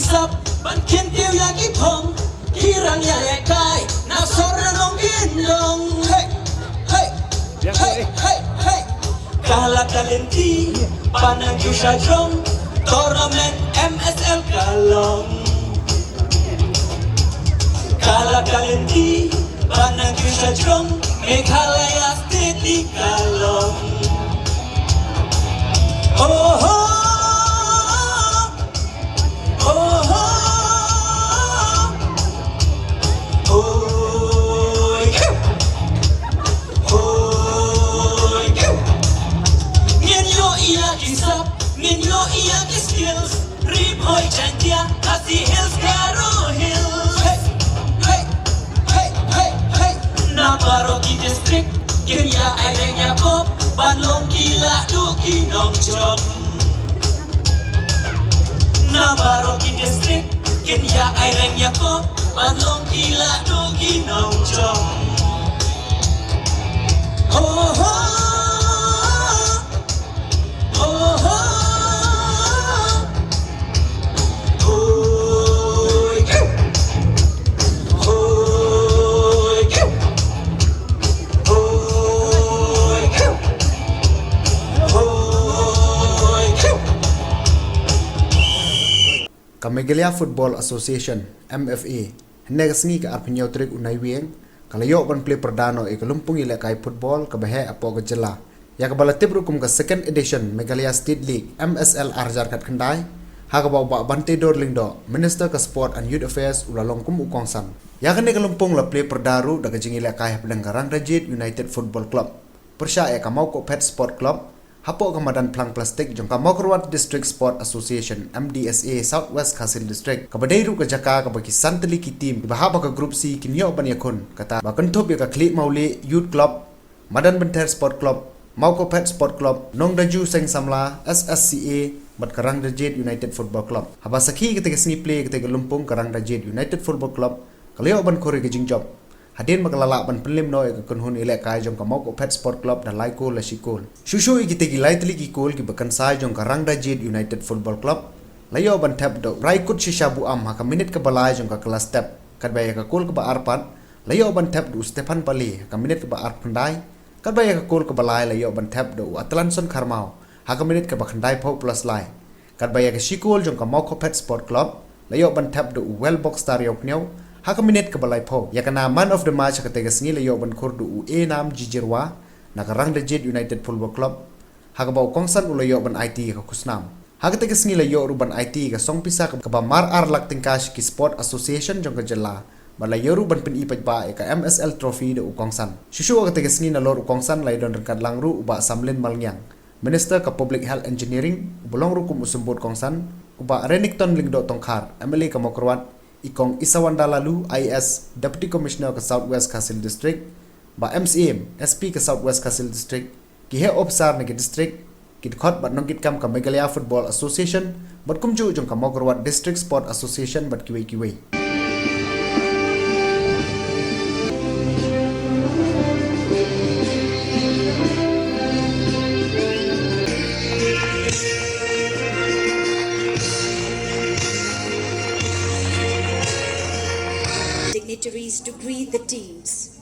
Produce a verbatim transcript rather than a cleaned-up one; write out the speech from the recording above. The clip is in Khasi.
Sap ban kynthiew ïa ki phong, ki rang ïalehkai na sor na nongkyndong. Hey, hey, hey, hey, hey. Ka la ka lynti ba nang ju sha jrong, tournament M S L ka long. Ka la ka lynti ba nang ju sha jrong, Meghalaya State League ka long. Oh ho, oh ho, oh ho. Ngin ïoh ïa ki sap, ngin ïoh ïa ki skills. Ri Bhoi, Jaintia, Khasi Hills, Garo Hills. Hey, hey, hey, hey, hey. Na baroh ki district kin ïa aireng ïakop ban long ki la duh ki nongjop. Na baroh ki district kin ïa aireng ïakop ban long ki la duh ki nongjop. Ho ho, ho ho. Hoi kiu, hoi kiu, hoi kiu, hoi kiu. Ka Meghalaya Football Association, M F A, hynne ka sngi ka arphew hynñiew tarik u Naiwieng, ka la ïoh ban plie pyrda noh ïa ka lympung ïalehkai football kaba heh hapoh ka jylla, ïa kaba la tip ruh kum ka Second Edition Meghalaya State League, M S L ar hajar khatkhyndai, ha kaba u Bah Banteidor Lyngdoh, Minister ka Sport and Youth Affairs, u la long kum u kongsan. Ïa kane ka lympung la plie pyrda ruh da ka jingïalehkai hapdeng ka Rangdajied United Football Club pyrshah ïa ka Mawkohphet Sport Club, hapoh ka madan phlang plastik jong ka Mawkyrwat District Sport Association, M D S A, South West Khasi Hills District, kaba dei ruh ka jaka kaba ki san tylli ki team kiba hap ha ka Group C kin ïoh ban ïakhun, kata ba kynthup ïa ka Khliehmawlieh Youth Club, Madan Bynther Sport Club, Mawkohphet Sport Club, Nongdaju Seng Samla, S S C A, bad ka Rangdajied United Football Club. Haba sakhi katei ka sngi plie katei ka lympung, ka Rangdajied United Football Club ka la ïoh ban khur ïa ka jingjop, hadien ba ka la lah ban pynlip noh ïa ka kynhun ïalehkai jong ka Mawkohphet Sport Club da lai kol la shi kol. Shuh shuh ïa kitei ki lai tylli ki kol kiba kynsai jong ka Rangdajied United Football Club, la ïoh ban thep da u Raikut Shisha Buam ha ka minit kaba lai jong ka kylla step, katba ïa ka kol kaba ar pat la ïoh ban thep da u Stephan Pale ha ka minit kaba arphew khyndai, katba ïa ka kol kaba lai la ïoh ban thep da u Atlanson Kharmaw ha ka minit kaba khyndaiphew plus lai. Katba ïa ka shi kol jong ka Mawkohphet Sport Club la ïoh ban thep da u Welbokstar Ïawphniaw ha ka minit kaba laiphew. Ïa ka na man of the match ha katei ka sngi la ïoh ban khur da u Enam Jijirwa na ka Rangdajied United Football Club, ha kaba u kongsan u la ïoh ban aiti ïa ka khusnam. Ha katei ka sngi la ïoh ruh ban aiti ïa ka song pisa kaba mar ar lak tyngka sha ki sport association jong ka jylla, bad la ïoh ruh ban pyni paidbah ïa ka M S L Trophy da u kongsan. Shuh shuh ha katei ka sngi nalor u kongsan la ïadon ryngkat lang ruh u Bah Samlin Malngiang, Minister ka Public Health Engineering, uba long ruh kum u symbud kongsan, u Bah Renikton Lyngdoh Tongkhar, M L A ka Mawkyrwat, i Kong Isawanda Laloo, I A S, Deputy Commissioner ka South West Khasi Hills District, Bah M C M, S P ka South West Khasi Hills District, ki heh ophisar na ki district, ki dkhot bad nongkitkam ka Meghalaya Football Association, bad kumjuh jong ka Mawkyrwat District Sport Association bad kiwei kiwei. Dignitaries to greet the teams.